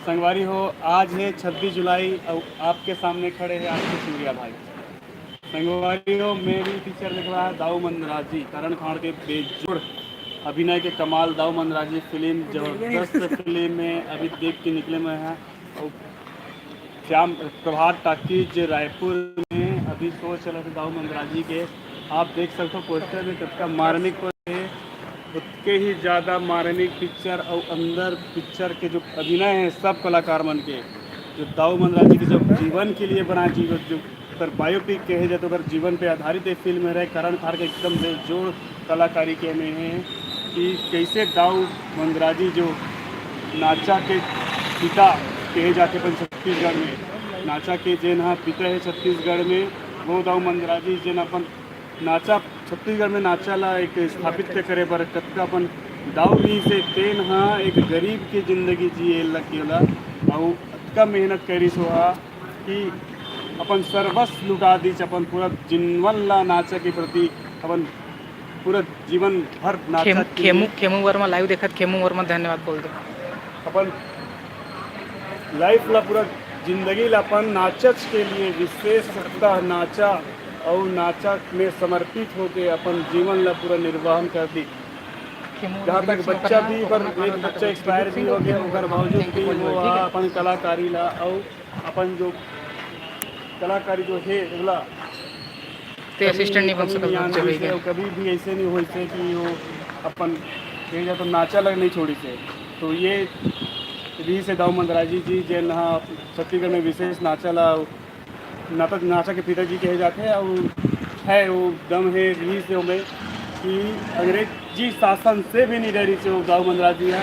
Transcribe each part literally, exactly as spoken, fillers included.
संगवारी हो, आज है छब्बीस जुलाई और आपके सामने खड़े हैं आपके सूर्या भाई। संगवारी हो, मैं भी पिक्चर देख रहा है दाऊ मंदराजी, करण खान के बेजोड़ अभिनय के कमाल दाऊ मंदराजी फिल्म, जबरदस्त फिल्म है। अभी देख के निकले मैं हैं और श्याम प्रभात टाकीज रायपुर में अभी शो चलत हे दाऊ मंदराजी के। आप देख सकते हो पोस्टर में कितना मार्मिक पोस्टर है, उतके ही ज़्यादा मार्मिक पिक्चर और अंदर पिक्चर के जो अभिनय है सब कलाकार मन के, जो दाऊ मंदराजी के जब जीवन के लिए बना जीवन जो ओकर बायोपिक कहे जाए तो ओकर जीवन पे आधारित एक फिल्म हरे। करण खान के एकदम बेजोड़ कलाकारी के में है कि कैसे दाऊ मंदराजी जो नाचा के पिता कहे जाथे अपन छत्तीसगढ़ में, नाचा के जेन हा पिता है छत्तीसगढ़ में, वो दाऊ मंदराजी जेन अपन नाचा छत्तीसगढ़ में नाचा ला एक स्थापित के करे बर कतका अपन दाऊ रहिस हे, तेन हा एक गरीब के जिंदगी जिए लग गेला अउ अतका मेहनत करिस ओहा कि अपन सर्वस्व लुटा दीस, अपन पूरा जीवन ला नाचा के प्रति अपन पूरा जीवन भर नाचा खेम, के खेमू, खेमू वर्मा लाइव देखत, खेमू वर्मा धन्यवाद बोल दे। अपन लाइफ ला पूरा जिंदगी ला अपन नाचच के लिए विशेषतः नाचा और नाचा में समर्पित होके अपन जीवन ला पूरा निर्वाहन कर दी। खेमू जहाँ तक दिलीप सिंह बच्चा ओकर भी नाम, पर ओकर एक नाम बच्चा का एक्सपायर भी हो गया, ओकर बावजूद भी वो अपन कलाकारी ला और अपन जो कलाकारी जो है ओला ते असिस्टेंट नहीं बन सकत, कभी भी ऐसे नहीं होइस हे कि वो अपन कहे जाए तो नाचा लग नहीं छोड़िस हे। तो ये रहिस हे दाऊ मंदराजी जी जेन हा छत्तीसगढ़ में विशेष नाचा ला नाटक नाचा के पिताजी कहे जाथे और है वो दम है रहिस हे ओमे कि अंग्रेजी शासन से भी नहीं डरिस हे वो दाऊ मंदराजी हा।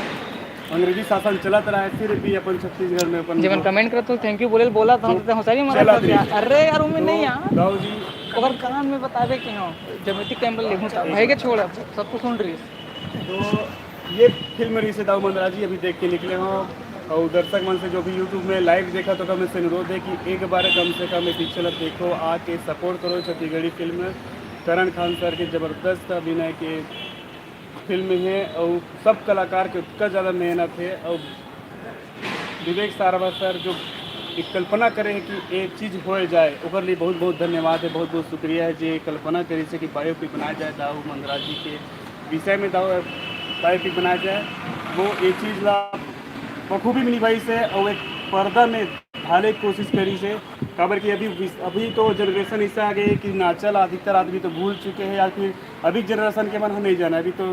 अंग्रेजी शासन चलत रहा है, फिर भी अपन छत्तीसगढ़ में अपन जेमन कमेंट करत हो, थैंक यू बोले बोला तो हम तो होशियारी मारा चला था। अरे यार, उमे तो नहीं यार। दाऊ जी ओकर कान में बतावे कि हाँ, जमेती कैमरा लेहूं था। भाई के छोड़, अब सब कुछ सुन रही है। तो ये फिल्म रहिस हे दाऊ मंदराजी अभी देख के निकले हो और दर्शक मन से जो भी YouTube में लाइव देखा तो कम से अनुरोध है कि एक बार कम से कम ये पिक्चर देखो, आके सपोर्ट करो छत्तीसगढ़ी फिल्म। करण खान सर के जबरदस्त अभिनय के फिल्म है और सब कलाकार के उतना ज़्यादा मेहनत है और विवेक सारवा सर जो एक कल्पना करे है कि ये चीज़ हो जाए, ओकर लिए बहुत बहुत धन्यवाद है, बहुत बहुत शुक्रिया है जे कल्पना करिस हे कि बायोपिक बनाया जाए दाऊ मंदराजी के विषय में दाऊ बायोपिक बनाया जाए। वो ये चीज़ ला बखूबी निभाइस हे और एक पर्दा में ढाले की कोशिश करिस हे, काबर कि अभी विस-, अभी तो जनरेशन ऐसा आ गया है कि नाचा ला अधिकतर आदमी तो भूल चुके हैं या फिर अभी जनरेशन के मन ह नहीं जाना, अभी तो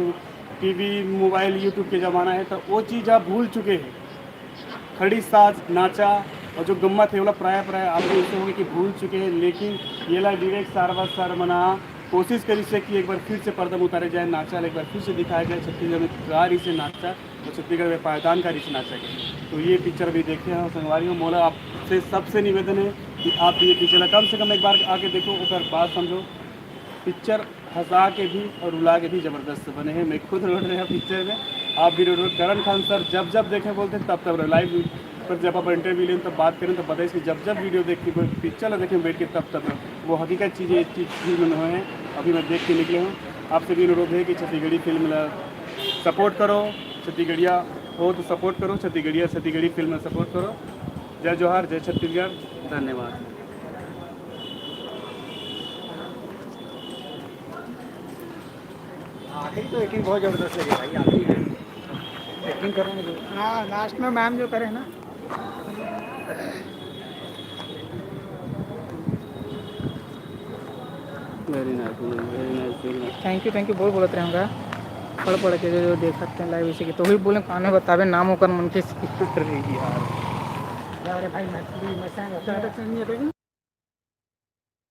टीवी मोबाइल YouTube के ज़माना है तो वो चीज़ आप भूल चुके हैं। खड़ी साज नाचा और जो गम्मत है ओला प्राय प्राय आप लोग ऐसे होंगे कि भूल चुके हैं, लेकिन ये ला विवेक सारवा सर मना कोशिश करिस हे कि एक बार फिर से पर्दा में उतारे जाए, नाचा ला एक बार फिर से दिखाया जाए, छत्तीसगढ़ में का रहिस हे नाचा और छत्तीसगढ़ में पायदान का रहिस हे नाचा के। तो ये पिक्चर भी देखे हो संगवारी हो, मोला आपसे सबसे निवेदन है कि आप ये पिक्चर ला कम से कम एक बार आके देखो, ओकर बात समझो। पिक्चर हंसा के भी और रुला के भी जबरदस्त बने हैं। मैं खुद रो रहे हैं पिक्चर में, आप भी रो रहे हो। करण खान सर जब जब देखे बोलते तब तब रो। लाइव पर जब आप इंटरव्यू लें तब बात करें तो बताइए कि जब जब वीडियो देख के पिक्चर ला देखें बैठ के तब तब रो। वो हकीकत चीज़ें एक चीज़ फिल्म में हुए हैं, अभी मैं देख के निकले हूँ। आपसे भी अनुरोध है कि छत्तीसगढ़ी फिल्म ला सपोर्ट करो, छत्तीसगढ़िया हो तो सपोर्ट करो, छत्तीसगढ़िया छत्तीसगढ़ी फिल्म ला सपोर्ट करो। जय जोहार, जय छत्तीसगढ़, धन्यवाद। आखिरी तो एक्टिंग बहुत जबरदस्त लगी भाई, आखिरी एक्टिंग कर रहे हैं। हाँ, लास्ट में मैम जो करे ना। Very nice, very nice, very nice। Thank you, thank you बोल बोलत रहूँगा। पढ़ पढ़ के जो, जो देखत हैं लाइव इसी के तो वही बोले काने बतावे नाम ओकर मन के। अरे यार। अरे भाई मैं पूरी मैं